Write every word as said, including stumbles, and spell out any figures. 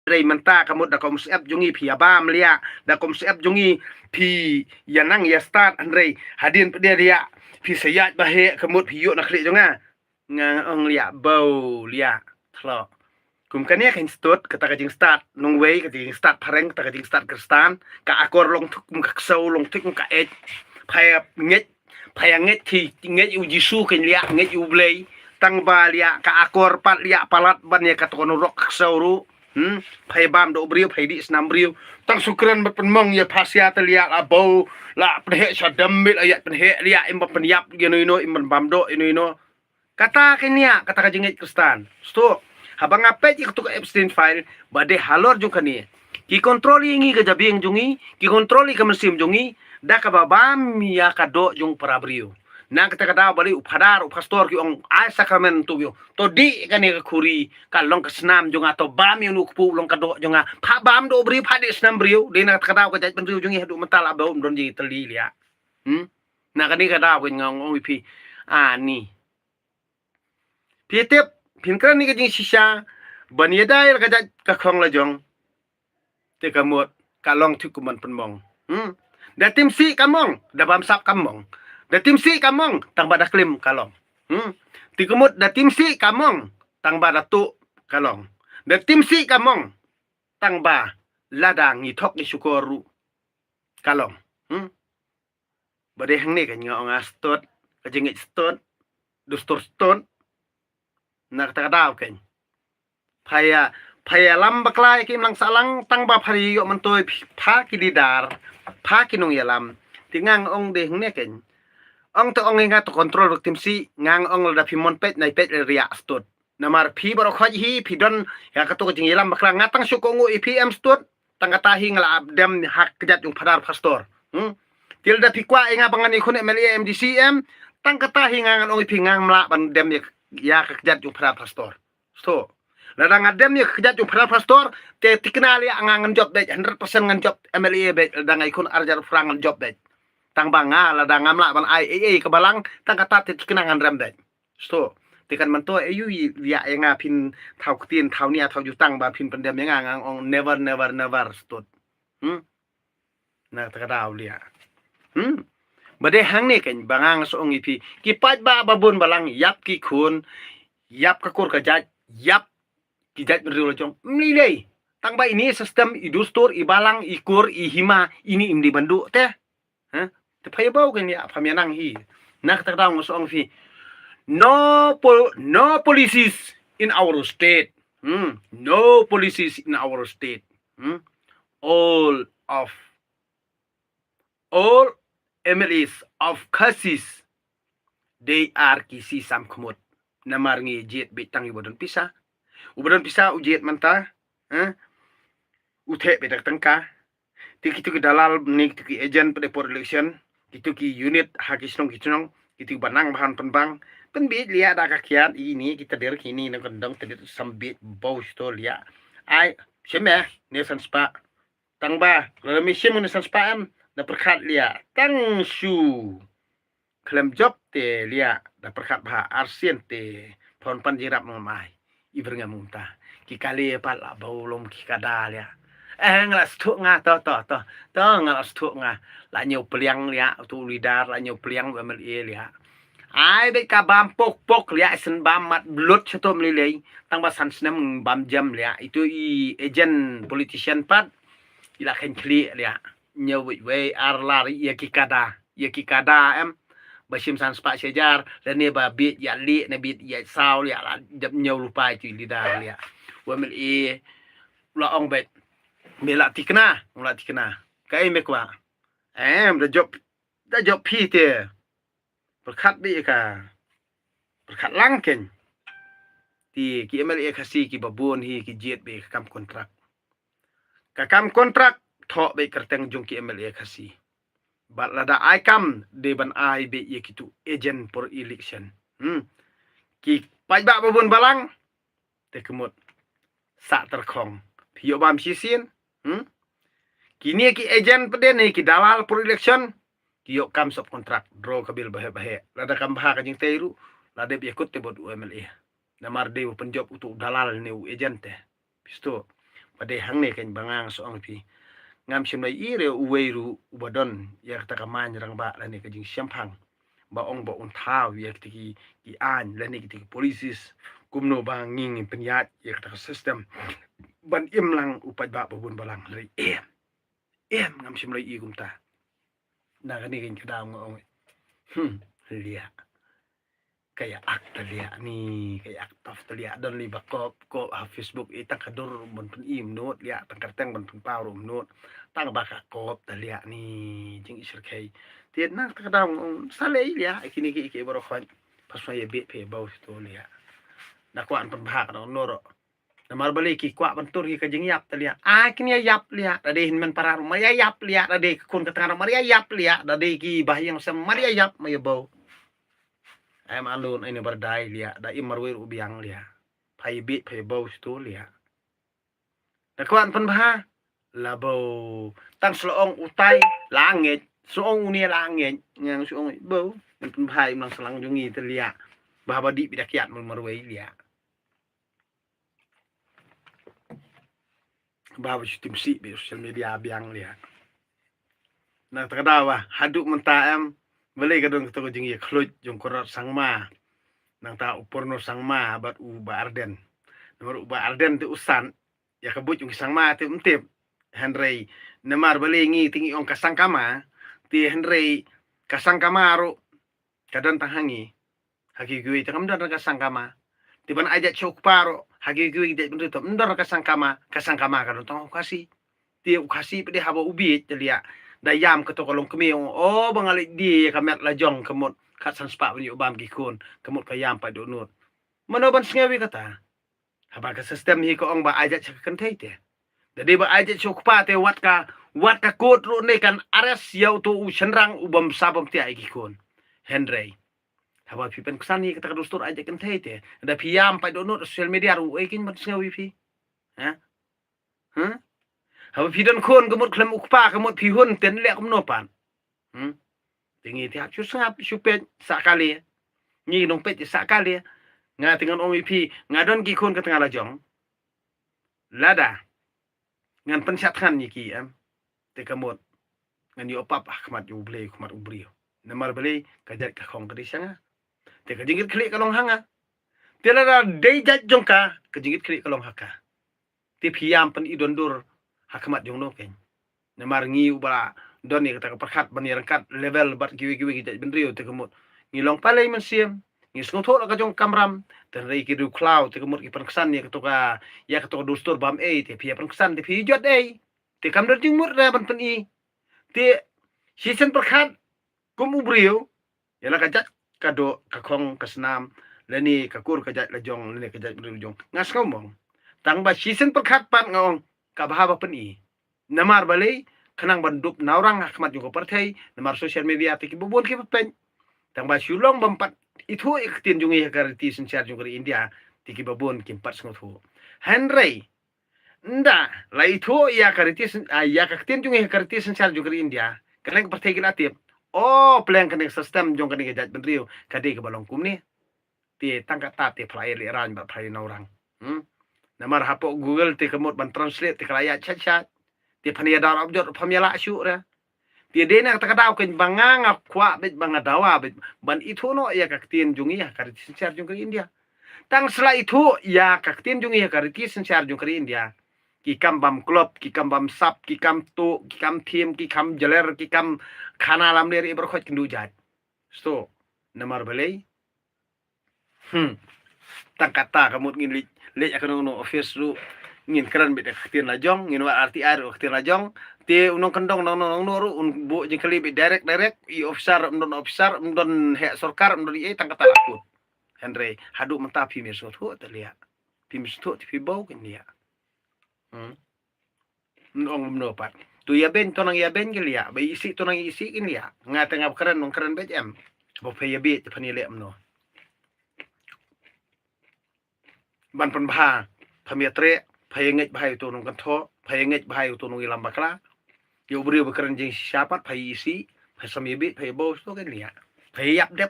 Hynrei mynta ka mut da ka umsyep jong ngi phi ïa bam liah, da ka umsyep jong ngi phi ïa nang ïa stad, hynrei hadien pat de liah phi sa ïaid ba heh ka mut phi ïoh na khlieh jong nga. Nga ong liah bau liah thlo. Kum kane ka stud, kata ka jingstad nongwei, kata ka jingstad phareng, kata ka jingstad Khristan, ka akor long thik kum ka ksew, long thik kum ka ej. Pha ïa ngeit, pha ïa ngeit ki, ngeit u Jisu kein liah, ngeit u Blei. Tang ba liah ka akor pat liah palat ban ïa ka tokon rok ka ksew ruh. Hmm? Pha ïa bam doh briew, pha ïa dih snam briew. Tang shu kren bad pynmong ïa phasia te liah la bau, la pynheh sha dem bit la ïa pynheh liah im ba pynïap ïa no ïa no, im ban bam doh ïa no ïa no. Kata kein liah, kata ka jingngeit Khristan. Sto, haba nga peit ïa kato ka Epstein file, ba dei halor jong kane. Ki control ïa ngi ka jabieng jong ngi, ki control ïa ka mynsiem jong ngi, da kaba bam ïa ka doh jong para briew. Na kata ka daw balei u phadar, u pastor ki ong ai sakramen to ïoh. To dih kane ka khuri, ka long ka snam jong nga, to bam ïa u kpu long ka doh jong nga. Pha bam doh briew, pha dih snam briew, dei na kata ka daw ka jaitbynriew jong ngi haduh mynta la bau ym don jingtylli liah. Hmm? Na kane ka daw kein nga ong ïa phi. Ani. Phi tip, phin kren ïa ka jingshisha, ban ïada ïa la ka jait ka khong la jong. Te ka mut, ka long thik kum ban pynmong. Hmm. Da tim sih ka mong, da bamsap ka mong. Da tim sih ka mong, tang ba da klim ka long. Hmm. Te ka mut, da tim sih ka mong, tang ba da tuh ka long. Da tim sih ka mong, tang ba lada ngi thok ngi shukor ruh ka long. Hmm. Ba dei hangne kein nga ong a stud, ka jingngeit stud, dustur stud. Na kata ka daw kein. Pha ïa, pha ïalam bakla ïa ki imlang sahlang tang ba pha ïoh myntoi pha ki leader, pha ki nongïalam. Te nga ong dei hangne kein. Ong te ong ïa nga to control ruk tim sih, nga ong lada phi mon peit nai peit riak stud. Namar phi baroh khoit hi phi don ïa kato ka jingïalam bakla, nga tang shu kohnguh ïa phi em stud. Tang kata hi nga la ap dem ha kjat jong phadar pastor. Hmm? Te lada phi kwah ïa nga ba ngan ïakhun M L A M D C em, tang kata hi nga ngan ong ïa phi ngam lah ban dem ïa, ïa ka kjat jong phadar pastor. Sto. Lada nga dem ïa ka kjat jong phadar pastor, te tikna liah nga ngan jop beit, hundred percent ngan jop M L A beit, lada nga ïakhun ar hajar phra ngan jop beit. Tang ba nga lada ngam lah ban ai ei ei ka balang, tang kata te tikna ngan rem beit. Sto. Te kan mynta aïu ïa, ïa nga phin thaw ktien, thaw nia, thaw jutang ba phin pyndem ïa nga, nga ong never, never, never stud. Hmm? Na kata ka daw liah. Hmm? Ba dei hangne kein ba nga nga sa ong ïa phi. Ki paidbah ba bun balang ïap ki khun, ïap ka kur ka jait, ïap ki jaitbynriew la jong. Mlei lei. Tang ba ine system, i dustur, i balang, i kur, i hima, ine im dei ban duh te. Ha? Te pha ïa bau kein ïa pha ïa nang hi. Na kata ka daw nga sa ong phi. No po-, no policies in our state. Hmm? No policies in our state. Hmm? All of, all M L As of Khasis, they are ki si sam khmut. Namar ngi jied beit tang ïa u ba don pisa. U ba don pisa u jied mynta. Ha? U theh beit da ka tyngka. Te kitu ki dalal ne kitu ki agent pat de por election, kitu ki unit ha ki shnong ki shnong, kitu ki ba nang ba han pynbang, pynbiej liah da ka kiad ine ki tadir kine na ka dong tadir sam biej bau sto liah. Ai, shim eh, ne san spah. Tang ba, lada me shim ne san spah em, na pyrkhat liah. Tang shu. Khlem jop te liah da pyrkhat bha arsien te phon pan jingrap ngam ai. I byrngem mynta. Ki kali pat la bau lum ki kada liah. Eh, nga la sthuk nga to, to, to. To nga la sthuk nga. La ñiew pliang liah, utu u leader la ñiew pliang u M L A liah. Ai beit ka bam pok pok liah, isen bam mat blut shato mlei lei. Tang ba san snem bam jam liah. Itu i agent politician pat. I la khein khlieh liah. Ñiew wei wei ar lar ïa ki kada. Ïa ki kada em. Ba shim san spah shi hajar, lane ba biej ïa lieh, ne biej ïa saw liah la dep ñiew lypa ïa tu i leader liah. U M L A u la ong beit. Me la tikna, u la tikna. Kaei me kwah. Em, da jop, da jop phi te. Pyrkhat beit ïa ka. Pyrkhat lang kein. Te ki M L A Khasi ki ba bun hi ki jied beit ka kam kontrak. Ka kam kontrak thoh beit kyrteng jong ki M L A Khasi. Bad lada ai kam dei ban ai beit ïa kitu agent por election. Hmm. Ki paidbah ba bun balang te ka mut sa tyrkhong. Phi ïoh bam shisien. Hmm. Kine ki agent pat de ne ki dalal por election ki ïoh kam sub kontrak, draw ka bill ba heh ba heh. Lada kam bha ka jingtei ruh, la dep ïakut te bad u M L A. Namar dei u pynjop utu u dalal ne u agent te. Phi sngewthuh. Ba dei hangne keiñ ba nga nga shu ong ïa phi. Ngam shym la ïohi re uwei ruh uba don ïa kata ka main rangbah lane ka jingshemphang ba ong ba un thaw ïa kita ki, ki aiñ lane kita ki policies kumno ba ngi ngin pynïaid ïa kata ka system ban im lang u paidbah ba bun balang. Hynrei em, em, ngam shym la ïohi kumta. Na kane keiñ ka daw nga ong, hmm, liah. Ka ïa ak ta liah ni, ka ïa ak tough ta liah. Don li ba kop, kop ha Facebook, i tang ka dur ban pyn-i mynno liah, tang ka teng ban pynpaw ruh mynno. Tang ba ka kop ta liah ni, jingïasyrkhei. Te na kata ka daw nga ong, sa leh liah, kine ki, ki baroh khoit. Pas ma ïa bit phi bau to liah. Na kwah pynbha ka dong nor. Namar balei ki kwah ban tur hi ka jingïap ta liah. Ai kin ïa ïap liah, da dei hynmen para ruh mar ïa ïap liah, da dei ka khun ka tnga ruh mar ïa ïap liah, da dei ki bahaïing sem mar ïa ïap, mar ïa bau. Ai ma lun ai ne bar dai liah, da im marwei ruh biang liah. Pha ïa bit pha ïa bau stu liah. Da kwah pynbha la bau. Tang shu la ong utai la ngeit, shu la ong une la ngeit, ngang shu ong bau. Pynbha im lang slang jong ngi ta liah. Bah ba dih bit da kiat mar marwei liah. Ba ba shu tim sih bit social media biang liah. Na kata ka daw ba haduh mynta em, balei ka don kata ka jingïakhluit jong u Conrad Sangma, nangta u Purno Sangma bad u Bah Ardent. Namar u Bah Ardent te u san ïa ka buit jong ki Sangma te um tip. Hynrei namar balei ngi te ngi ong ka Sangkama, te hynrei ka Sangkama ruh ka don tang ha ngi. Ha kiwei kiwei te kam don ka Sangkama. Te ban ai jait sha u kpa ruh ha kiwei kiwei ki jaitbynriew te kam don ka Sangkama, ka Sangkama ka don tang ha u Khasi. Te u Khasi pat de haba u bieit te liah, da ïam kato ka longkmie, o ba nga leit die ïa ka met la jong ka mut, khatsan spah ban ïoh bam ki khun, ka mut ka ïam pat dohnud. Mano ban sngew ïa kata? Haba ka system hi ka ong ba ai jait sha ka kynthei te. Da dei ba ai jait sha u kpa te wat ka, wat ka court ruh ne kan arrest ïa uto u shynrang u bym sa bym tiah ïa ki khun. Hynrei haba phi pynksan hi kata ka dustur ai jait kynthei te, da phi ïam pat dohnud social media ruh, ei kin ban sngew ïa phi. Ha? Ha? Haba phi don khun ka mut khlem u kpa ka mut phi hun te leh kumno pat. Hmm? Te ngi te hap shu sngap shu peit sah kali. Ngi nong peit sah kali. Nga te ngan ong ïa phi, nga don ki khun ka tnga la jong. Lada ngan pynshah thngan ïa ki em, te ka mut ngan ïoh pap ha khmat ïa u Blei, khmat u briew. Namar balei? Ka jait ka khong ka dei sha nga. Te ka jingkitkhlieh ka long ha nga. Te lada dei jait jong ka, ka jingkitkhlieh ka long ha ka. Te phi ïam pyn-i don dur ha khmat jong no keiñ. Namar ngi uba la don ïa kata ka pyrkhat ban ïa ryngkat level bad kiwei kiwei ki jaitbynriew te ka mut ngi long palei mynsiem, ngi sngewthuh la ka jong kamram. Te hynrei ki riew khlaw te ka mut ki pynksan ïa kato ka, ïa kato ka dustur bam ei, te phi ïa pynksan te phi jot ei. Te kam don jingmut re ban pyn-i. Te shisien pyrkhat kum u briew ïa la ka jait ka doh ka khong ka snam lane ka kur ka jait la jong lane ka jaitbynriew jong. Nga sngew mong. Tang ba shisien pyrkhat pat nga ong ka bha ba pyn-i. Namar balei? Khnang ban dup naurang ha khmat jong ka pyrthei, namar social media te kiba bun kiba peit. Tang ba shu long bym pat ithuh ïa ka ktien jong ngi ha ka riti synshar jong ka ri India, te kiba bun kim pat sngewthuh. Hynrei ynda la ithuh ïa ka riti syn-, ah, ïa ka ktien jong ngi ha ka riti synshar jong ka ri India, kane ka pyrthei ki la tip, o, pleng kane ka system jong kane ka jaitbynriew ka dei kaba long kumne. Te tang kata te pha la ïa lehrain bad pha la ïa naurang. Hmm? Namar hapoh Google te ka mut ban translate te ka la ïaid shait shait. Te phan ïa daw rap jot pham ïa lah shuh re. Te dei na kata ka daw keiñ ba nga nga kwah beit ba nga dawa beit ban ithuh noh ïa ka ktien jong ngi ha ka riti synshar jong ka ri India. Tang sla ithuh ïa ka ktien jong ngi ha ka riti synshar jong ka ri India, ki kam bam klop, ki kam bam sap, ki kam tuh, ki kam thiem, ki kam jler, ki kam khana lamler, i baroh khoit kin duh jait. Sto, namar balei? Hmm. Tang kata ka mut ngin leit, leit ïa kano kano office ruh ngin kren beit da ka ktien la jong, ngin wad R T I ruh ka ktien la jong. Te u nongkyndong nongno nongno ruh un buh jingkylli beit direct direct, i officer ruh ym don officer, ym don heh sorkar, ym don ei, tang kata la kut. Hynrei haduh mynta phim sngewthuh te liah. Phim sngewthuh te phi bau kin liah. Hmm. Nong mno pat. Tu ïa beiñ, to nang ïa beiñ ki liah. Ba isih, to nang isih kin liah. Nga te nga ba kren, nong kren beit em. Ba pha ïa beit, pha ni leh mno. Ban pynbha, pha ïa treh, pha ïa ngeit bha ïa uto nongkynthoh, pha ïa ngeit bha ïa uto nongïalam bakla. Ïa u briew ba kren jingshisha pat, pha ïa isih, pha sam ïa beit, pha ïa bau, to kin liah. Pha ïa ïap dep,